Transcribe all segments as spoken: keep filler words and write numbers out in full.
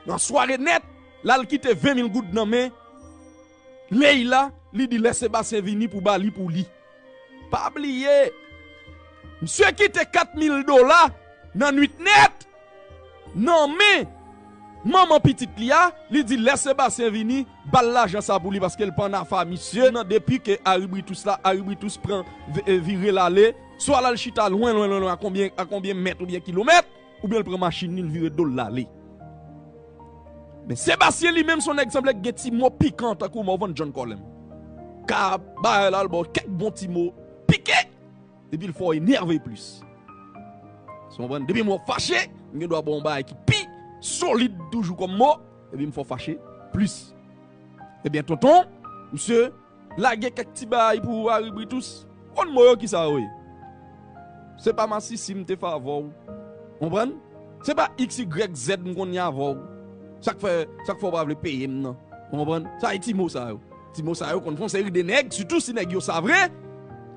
Nan sware nèt, l al kite ven mil goud nan men Leila, li di lè Sebastien vini pou ba li pou li. Pa bliye, misye kite kat mil dola nan nwit nèt nan men manman pitit li a, li di lè Sebastien vini, ba l lajan sa pou li paske l pa nan afa misye. Nan depi ke Aribritus la, Aribritus pran vi- e, vire l ale, swa l al chita lwen, lwen, lwen, lwen, a konbyen, a konbyen mèt oubyen kilomèt, oubyen l pran machin li, l vire do l l ale. Men Sebastien li menm, se yon nèg sanble gen ti mo pikan tankou Morvan John Colem. Ka bay la, l ba w kèk bon ti mo pike, epi l fè w enève plis. Ou konprann? Depi m wè w fache, m gen dwa ba w yon bagay ki pi solid toujou kòm mo, epi m fè w fache plis. Ebyen, tonton, misye lage kèk ti bagay pou Aribritus. Konn mo yo ki sa yo ye? Se pa masisi m te fè avè w. Konprann? Se pa X Y Z m konn ye avè w. Sa k fè, sa k fè w pa vle peye m nan. Ou konprann? Sa e ti mo sa yo. Ti mo sa yo konn fè yon seri de nèg, sitou si nèg yo sa vre,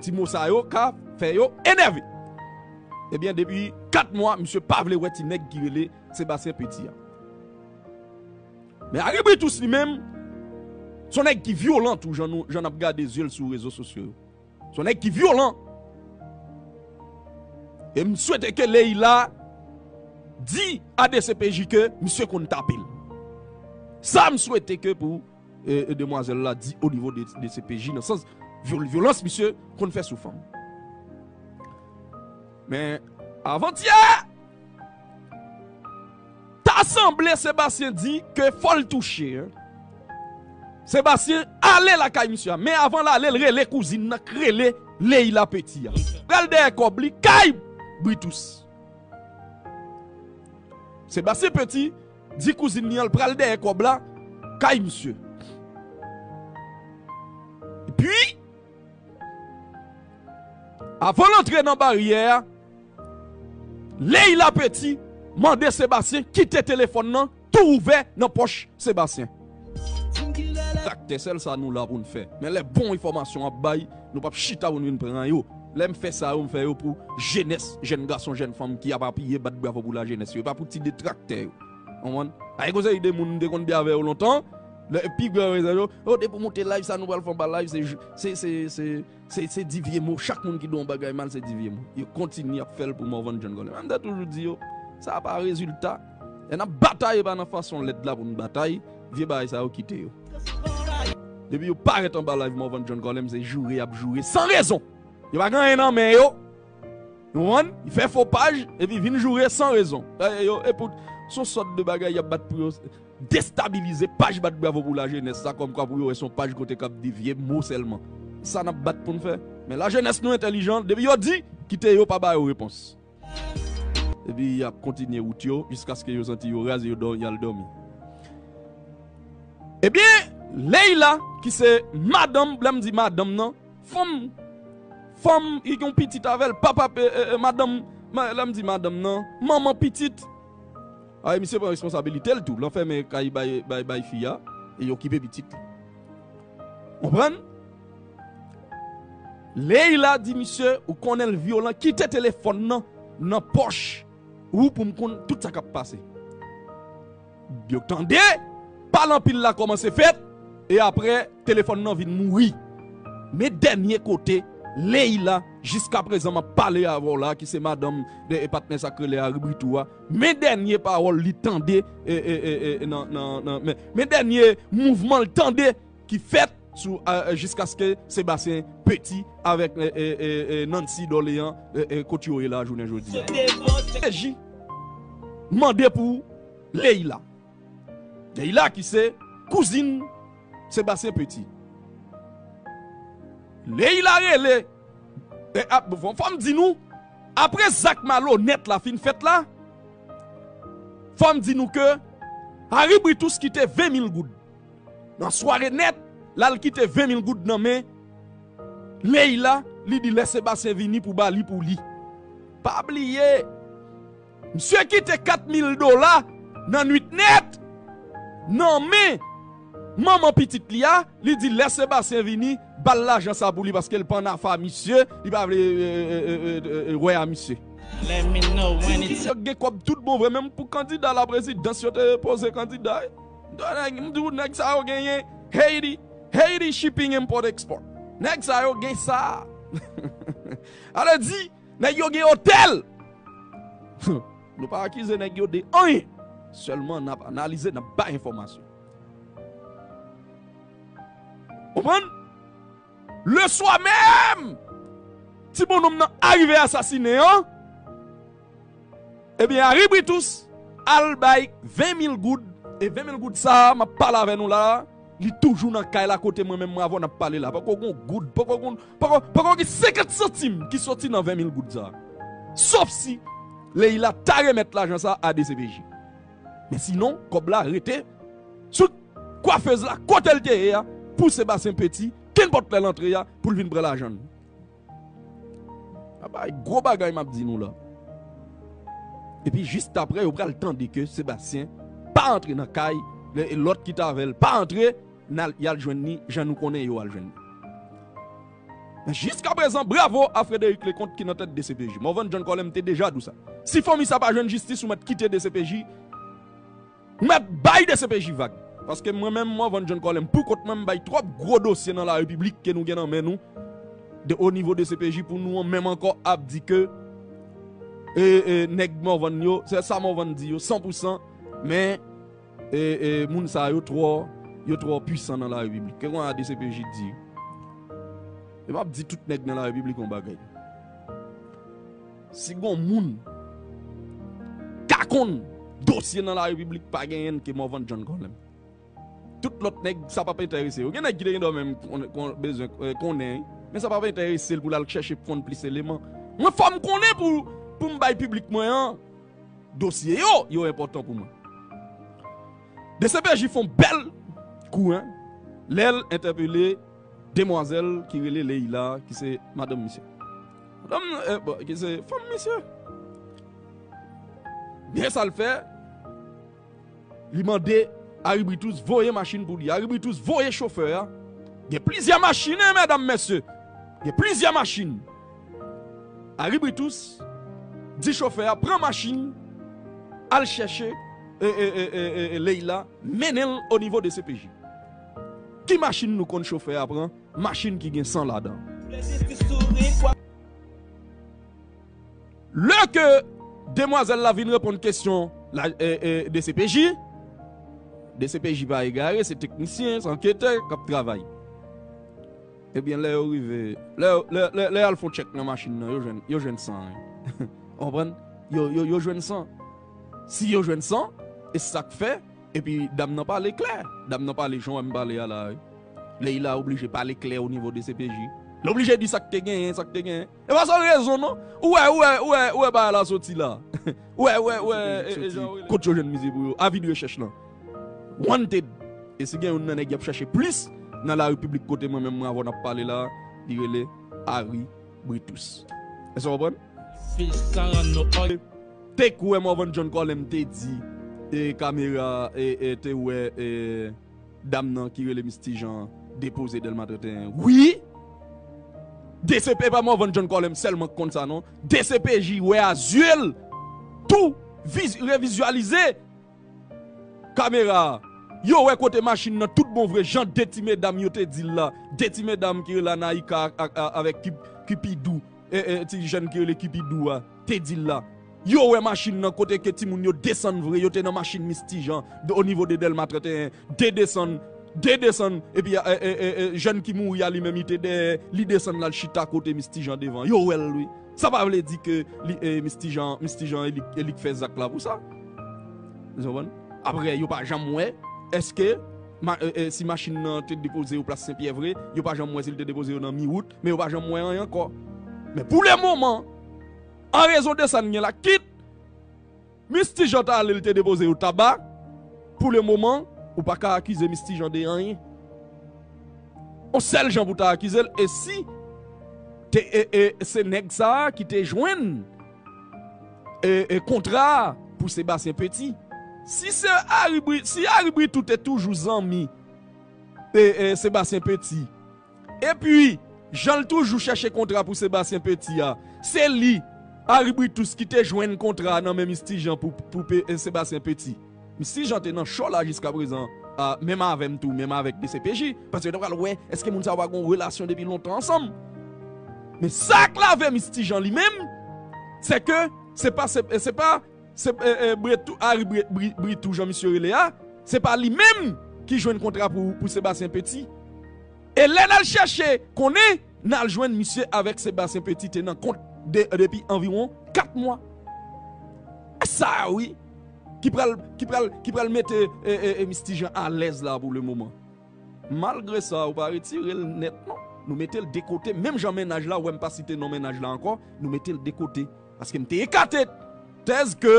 ti mo sa yo ka fè yo enève. Ebyen, depi kat mwa, misye pa vle wè ti nèg ki rele Sebastien Petit a. Men Aribritus li menm, se yon nèg ki vyolan tou, jan nou, jan n ap gade zye l sou rezo sosyo yo. Se yon nèg ki vyolan. E m swete ke Leila di a D C P J ke misye konn tape l. Sa m swete ke pou e, e, demwazèl la di o nivo de, de D C P J, nan sans vyol-, vyolans misye konn fè sou fanm. Men avantyè, ta sanble Sebastien di ke fò l touche, en. Sebastien ale lakay misye a, men avan l ale, l rele kouzin nan, k rele Leila Petit a. Pral dèyè kòb li kay Britus. Sebastien Petit di kouzin li an l pral dèyè kòb la kay misye. Epi, avan l antre nan baryè a, Leila Petit mande Sebastien kite telefòn nan tou ouvè nan pòch Sebastien. Traktè, sèl sa nou la pou n fè. Men lè bon enfòmasyon ap bay, nou p ap chita pou n vin pran yo. Lè m fè sa yo, m fè yo pou jenès, jèn gason, jèn fanm ki ap apiye, bat bravo pou lajenès yo. E pa pou ti detraktè yo. Konprann? Ay, gon seri de moun m te konn byen avè yo lontan. Lè, pi gran rezon yo, yo, depi w monte live, sa nou pral fè anba live, se, se, se, se, se, se di vye mo. Chak moun ki di yon bagay mal, se di vye mo. Yo kontinye ap fè l pou Morvan John Colem. Mwen, m te toujou di yo, sa pa rezilta. Lè n ap batay, e pa nan fason lèd la pou n batay, vye bagay sa yo kite yo. Depi yo parèt anba live Morvan John Colem, se joure y ap joure san rezon. Yo pa gen anyen nan men yo. Ou konprann? Li fè fo paj, epi vin joure san rezon. E, yo, e pou, se yon sòt de bagay y ap bat pou yo destabilize paj bat bravo pou lajenès sa, kòmkwa pou yo wè se yon paj kote k ap di vye mo sèlman. Sa n ap bat pou n fè. Men lajenès nou entèlijan, depi yo di, kite yo pa ba yo repons. Epi y ap kontinye wout yo jiskaske yo santi yo raze, yo dò-, y al dòmi. Ebyen, Leila, ki se madanm, lè m di madanm nan, fanm, fanm, li gen yon pitit avè l, papa, e, e, e, madanm, ma-, lè m di madanm nan, manman pitit. A, e misye pran responsabilite l tou, l anfèmen kay bay, bay, bay fi a, e l okipe pitit li. Konprann? Leila di misye, ou konnen l vyolan, kite telefòn nan nan pòch ou pou m konn tout sa k ap pase. Yo tande, pale anpil la kòmanse fèt, e apre, telefòn nan vin mouri. Men dènye kote, Leila, jiskaprezan m ap pale avè w la, ki se madanm de, e patnè sa k rele Aribritou a, men dènye pawòl li tande, e, e, e, e, nan, nan, nan, men, men dènye mouvman l tande ki fèt sou, e, e, jiskaske Sebastien Petit avèk, e, e, e, e, Nancy Dorléans, e, e, kot yo ye la jounen jodi a. Eji mande pou Leila. Leila ki se kouzin Sebastien Petit. Leila rele, e, ap, fò, fò m di nou, apre zak malonèt la fin fèt la, fò m di nou ke Harry Britus kite ven mil goud. Nan sware nèt, l al kite ven mil goud nan men Leila, li di lè Sebastien vini pou ba li pou li. Pa bliye, misye kite kat mil dola nan nwit nèt nan men manman pitit li a, li di lè Sebastien vini, ba l lajan sa pou li paske l pa nan afa misye, li pa vle, e, e, wè a misye. Let me know when it's up. Yo gen kòb tout bon vre, menm pou kandida laprezidans yo te poze kandida. Donk, m di w, nèg sa yo genyen Haiti, Haiti Shipping Import Export. Nèg sa yo gen sa. Ale di, nèg yo gen otèl. Nou pa akize nèg yo de anyen. Sèlman n ap analize, n ap bay enfòmasyon. Konprann? Leswa menm, ti bonnonm nan arive asasinen an, ebyen, Harry Britus al bay ven mil goud. E ven mil goud sa a, m ap pale avè nou la a, li toujou nan kay la kote mwen menm, mwen avè w n ap pale la. Poko gen goud, poko gen, poko, poko gen senkant santim ki soti nan ven mil goud sa a. Sòf si Leila ta remèt lajan sa a a D C P J. Men sinon, kòb la rete sou kwafez la, kote l te ye a, pou Sebastien Petit, kenpòt lè l antre a, pou l vin pran lajan l. Sa bay gwo bagay m ap di nou la. Epi jis apre, yo pral tande ke Sebastien pa antre nan kay, lè, lòt ki t avè l pa antre, n al, y al jwenn li, jan nou konnen yo al jwenn li. Men jiskaprezan, bravo a Frédéric Leconte ki nan tèt D C P J. Morvan John Colem te deja di w sa. Si fanmi sa pa jwenn jistis, ou mèt kite D C P J, ou mèt bay D C P J vag. Paske mwen menm, Morvan John Colem, pou kont mwen, m bay twòp gwo dosye nan larepiblik ke nou gen nan men nou, de, o nivo D C P J, pou nou menm ankò ap di ke, e, e, nèg Morvan yo, se sa Morvan di yo, san pou san, men e, e, moun sa yo twò, yo twò pwisan nan larepiblik. Ke konn a D C P J di. E m ap di tout nèg nan larepiblik yon bagay. Si gon moun ka konn dosye nan larepiblik, pa genyen ke Morvan John Colem. Tout lòt nèg, sa p ap enterese yo. Gen nèg ki te gen dwa menm kon, kon, bezwen, e, konnen, men sa p ap enterese l pou l al chèche konn plis eleman. Mwen, fò m konnen pou, pou m bay piblik mwen an dosye yo, yo enpòtan pou mwen. D C P J fè yon bèl kou, en, lè l entèpele demwazèl ki rele Leila, ki se madanm misye. Madanm, e, bon, ki se fanm misye. Men sa l fè, li mande Harry Britus voye machin pou li. Harry Britus voye chofè a. Gen plizyè machin, en, medam, mesye. Gen plizyè machin. Harry Britus di chofè a pran machin, al chèche, e, e, Leila, mennen l o nivo D C P J. Ki machin nou konn chofè a pran? Machin ki gen san ladan. Lè ke demwazèl la vin reponn kesyon la, e, e, D C P J, D C P J pa egare, se teknisyen, se anketè k ap travay. Ebyen, lè yo rive, lè, lè, lè, lè y al fè yon tchèk nan machin nan, yo jwenn, yo jwenn san, wi. Ou konprann? Yo, yo, yo jwenn san. Si yo jwenn san, e sa k fè, epi dam nan pale klè. Dam nan pale jan w wè m pale a la, wi. Leila oblije pale klè o nivo D C P J. Li oblije di sa k te genyen, sa k te genyen. E pa san rezon, non. Ou wè, ou wè, ou wè, ou wè bagay la soti la. Ou wè, ou wè, ou wè, e, e, jan w rele. Kot yo jwenn mize pou yo? Avi de rechèch lan. Wanted. E si gen youn nan nèg y ap chèche plis nan larepiblik kote mwen menm mwen avè w n ap pale la, li rele Harry Britus. Èske w konprann? Te kwè Morvan John Colem te di, e, kamera, e, e, te wè, e, dam nan ki rele Misty Jean depoze Dèlma trannteyen. Wi! D C P, pa Morvan John Colem sèlman k konn sa, non. D C P J wè a zye l tou, viz-, revizyalize kamera a. Yo wè kote machin nan tout bon vre, jan de ti medam yo te di l la. De ti medam ki rele Anaïka ak, ak, avèk Ki-, Kipidou. E, e, ti jèn ki rele Kipidou a, te di l la. Yo wè machin nan kote ke timoun yo desann vre, yo te nan machin Misty Jean, de, o nivo de Dèlma trannteyen, de desann, de desann, epi, e, e, e, e, jèn ki mouri a li menm, li te dèyè, li desann l al chita kote Misty Jean devan. Yo wè l, wi. Sa pa vle di ke li, e, Misty Jean, Misty Jean, e li, e li k fè zak la pou sa. Ou konprann? Apre, yo pa janm wè, èske ma-, e, e, si machin nan te depoze yo plas Senpyè vre, yo pa janm wè si l te depoze yo nan mi wout, men yo pa janm wè anyen ankò. Men pou le moman, an rezon de sa n gen la, kit Misty Jean ta ale, l te depoze yo Taba, pou le moman, ou pa ka akize Misty Jean de anyen. On sèl jan pou ta akize l, e si te, e, e, se nèg sa a ki te jwenn, e, e, kontra a pou Sebastien Petit. Si se Harry Bri-, si Harry Britou te toujou zanmi, e, e, Sebastien Petit, epi, jan l toujou chèche kontra pou Sebastien Petit a, se li Harry Britus ki te jwenn kontra nan men Misty Jean pou, pou pe, e, Sébastien Petit. Misty Jean te nan cho la jiska prezan, a, menm avè m tou, menm avèk D C P J, paske yo te pral wè èske moun sa yo pa gen yon relasyon depi lontan ansanm. Men sa k lave Misty Jean li menm, se ke se pa, se, se pa, se, e, e, Bretou, Harry Bre-, Bri-, Britou, jan misye rele a, se pa li menm ki jwenn kontra pou, pou Sébastien Petit. E lè n al chèche konnen, n al jwenn misye avèk Sébastien Petit te nan kont de, depi anviwon kat mwa. E sa a, wi, ki pral, ki pral, ki pral mete, e, e, e, Misty Jean alèz la pou le moman. Malgre sa, ou pa retire l nèt, non. Nou mete l de kote. Menm jan mennaj la, ou wè m pa site non mennaj la ankò, nou mete l de kote. Paske m te ekate tèz ke,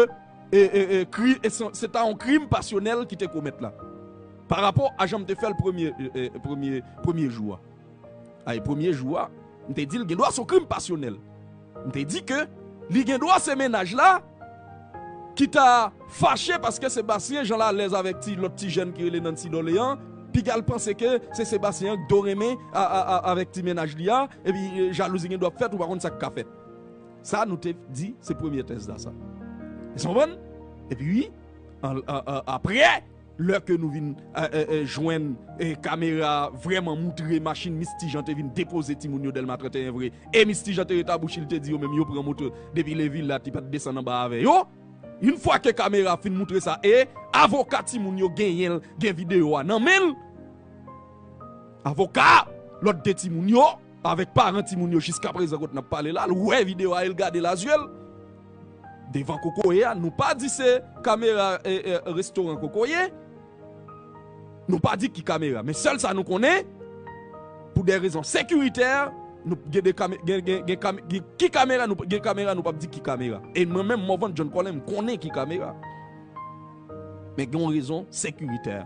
e, e, e, kri-, e se, se ta yon krim pasyonèl ki te komèt la. Pa rapò a jan m te fè l premye, e, e, premye, premye jou a. Ay, premye jou a, m te di l gen dwa se yon krim pasyonèl. M te di ke li gen dwa se mennaj la ki ta fache paske Sébastien Jean alèz avèk ti, lòt ti jèn ki rele Nancy Dorléans, piga l panse ke se Sébastien Jean k do renmen a, a, a, avèk ti mennaj li a, epi, e, jalouzi gen dwa ap fèt, ou pa konn sa k ka fèt. Sa nou te di, se premye tèz la sa. Èske w konprann? Epi wi, an, an, an, aprè, lè ke nou vin, e, e, e, jwenn, e, kamera vrèman moutre machin Misty Jean te vin depoze timoun yo Dèlma trannteyen vre. E Misty Jean te ret a bouch li, te di yo menm yo pran moto depi Levila, li pa t desann anba avè yo. Yon fwa ke kamera fin moutre sa, e avoka timoun yo genyen l, gen videyo a nan men l. Avoka lòt de timoun yo, avèk paran timoun yo jiska prezan kote n ap pale la, l wè videyo a e l gade l a zye l. Devan kokoye a, nou pa di se kamera, e, e, restoran kokoye. Nou pa di ki kamera. Men sèl sa nou konnen, pou de rezon sekiritè, nou gen de kame-, gen, gen, gen kame-, gen ki kamera, nou, gen kamera, nou p ap di ki kamera. E mwen menm, Morvan John Colin, m konnen ki kamera. Men gen yon rezon sekiritè.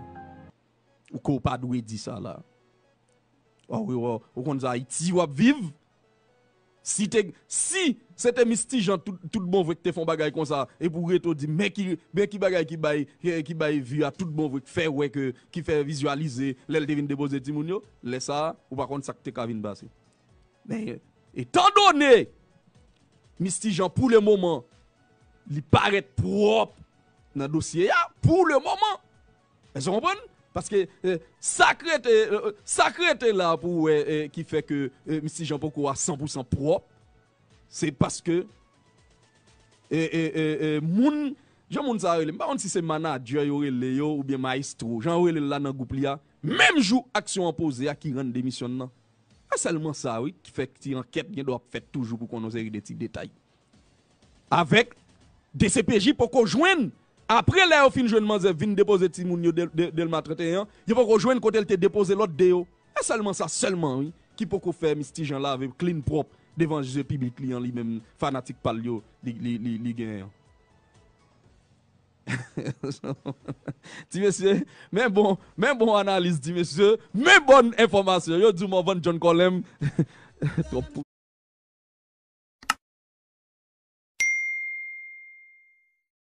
Ou ke w pa dwe di sa la. Ò, wi, wi, ou konn sa Ayiti w ap viv? Si te, si se te Misty Jean tout, tout bon vre ki te fè yon bagay konsa, epi w rete w di, men ki, men ki bagay ki bay, ki, ki bay vi a tout bon vre, ki fè wè ke, ki fè vizyalize lè l te vin depoze timoun yo, lè sa a, ou pa konn sa k te ka vin pase. Men, etandone Misty Jean, pou le moman, li parèt pwòp nan dosye a, pou le moman. Èske w konprann? Paske, e, sa k rete, e, e, sa k rete la pou w wè, e, ki fè ke, e, Misty Jean poko a san pou san pwòp, se paske, e, e, e, e, moun, jan moun sa yo rele, m pa konn si se manadjè yo rele yo oubyen mayestwo, jan yo rele l la nan gwoup li a, menm jou aksyon an poze a ki rann demisyon l nan. A sèlman sa, wi, ki fè ti ankèt gen dwa ap fèt toujou pou konn yon seri de ti detay. Avèk D C P J poko jwenn. Apre lè yo fin jwenn manzè vin depoze timoun yo Dèl-, Dèl-, Dèlma trannteyen an, yo poko jwenn kote l te depoze lòt de yo. E sèlman sa sèlman, wi, ki poko fè Misty Jean lave clean pwòp devan zye piblik li an, li menm fanatik pa l yo, li, li, li, li genyen an. Ti mesye, men bon, men bon analiz, ti mesye, men bòn enfòmasyon. Yo di w Morvan John Colin, twòp